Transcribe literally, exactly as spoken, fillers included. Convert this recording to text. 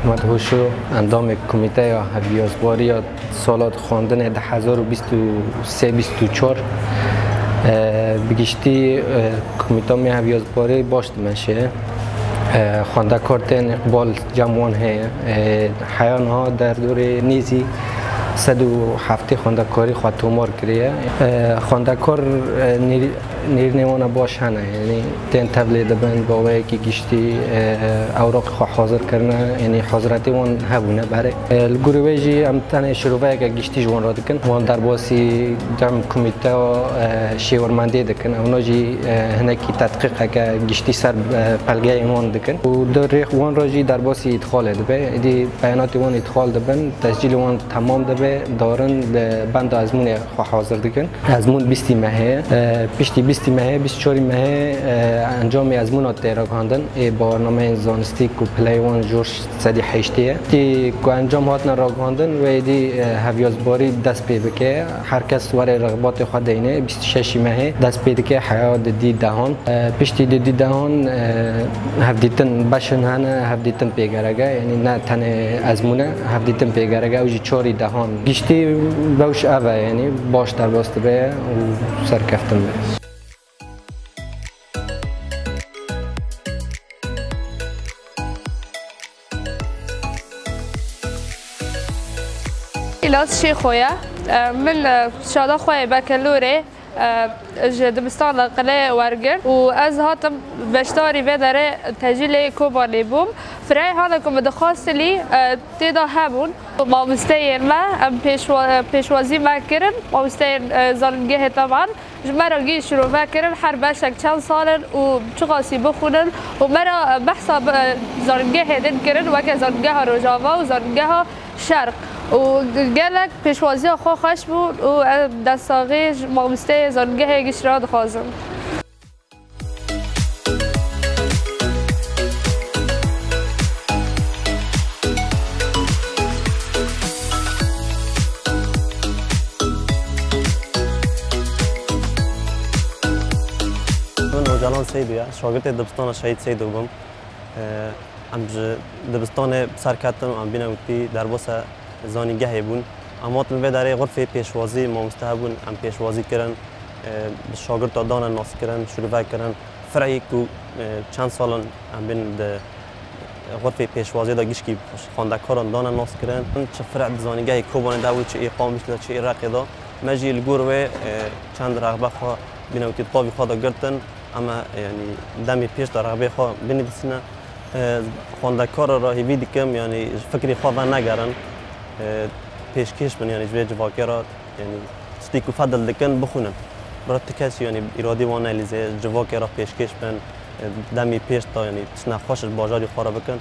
Ahmet Hoşo, endamê Komîteya Hevyazbariya sala xwendinê du hezar û bîst û sê bîst û çar. E, bi giştî, e, Komîta me hevyazbarî baş dimeşe. E, xwendekar tên îqbal cem wan heye. E, heya niha derdorê nêzî sed û heftê xwendekarî xwe tomar kiriye. E, xwendekar, e, nêr-, nêrînê wan baş hene, yanî tên tevlê dibin, bi awayekî giştî, e, ewraqê xwe hazir kirine, yanî hazretê wan hebûne berê. E, li gorî wê jî em tenê şiroveyeke giştî ji wan re dikin. Wan derbasî dem komîteya, e, şêwermendê dikin. Ewna jî, e, hinekî tedqîqeke giştî ser, e, pelgeyên wan dikin. Û di rêx wan re jî derbasî îdxalê dibe. Êdî beyanatê wan îdxal dibin, tescîlê wan temam dibe, darin li benda ezmûnê xwe hazir dikin. Ezmûn bîstî mehê, e, piştî bîstî mehê, bîst û çarî mehê, e, encamê ezmûna tê ragihandin. Ê bawarnameyên zanistî ku pileyê wan jor sedî heştê ye. Tî ku encam hatine ragihandin, wê êdî, e, hevyazbarî dest pê bike. Her kes were rexbatê xwe deyne. Bîst û şeşî mehê dest pê dike heya di dî dehan. E, piştî di dî dehan, e, hevdîtin beşin hene, hevdîtin pê gerek e. Yanî ne tenê ezmûn e, hevdîtin pê gerek e. Ew jî çarî dehan. Giştî bewş ev e, yanî baş derbas dibe û serkeftin be. Îlas Şêxo ye. E, min, e, şada xwe yê Bekelorê, e, ji dibistana Qilê wergirt û ez hatim beşdarî vê derê tecîlê Kobanê bûm. Fireyê hane ku min dixwastilî, e, tê de hebûn. Mamosteyên me, em pêşwa-, pêşwazî me kirin, mamosteyên, e, zanîngehê tevan. Ji me re gî şirove kirin, her beşek çend sal in û çiqasî bixwînin û me re behsa bi, zanîngehê din kirin, weke zanîngeha Rojava û zanîngeha Şerq. Û gelek pêşwaziya xwe xweş bûn û em destsaxî ji mamosteyê zanîngehê gişt re dixwazin. Min Ocalan Seydo ye, şagirtê dibistana Şehîd Seydo bûm. Em ji dibistanê bi ser ketin û em bîne witî derbasa zanîngehê bûn. Em hatin vê derê xurfê pêşwazî, mamoste hebûn, em pêşwazî kirin, bi şagirta dane naskirin, şûrve kirin. Fireyî ku çend sal in em bên di xurfê pêşwaziyê de gişkî xwendekaran dane naskirin. Çi fire di zanîngehê Kobanê de bû, çi ê Qamişlî de, çi ê Reqê de. Me jî li gor wê çend rexbe xwe bîne witî di qavî xwe de girtin. Em ê, yanî, demê pêş de rexbê xwe binivîsîne. E, xwendekara re hêvî dikim, yanî, ji fikrê xwe venegerin. E, pêşkêş bin, yanî, ji vê civakê re, yanî, tiştê ku fedil dikin, bixwînin. Bira ti kes, yanî, îradî wan nelîze, ji civakê re pêşkêş bin, e, demê pêş de, yanî, tiştine xweş ji bajarê xwe re bikin.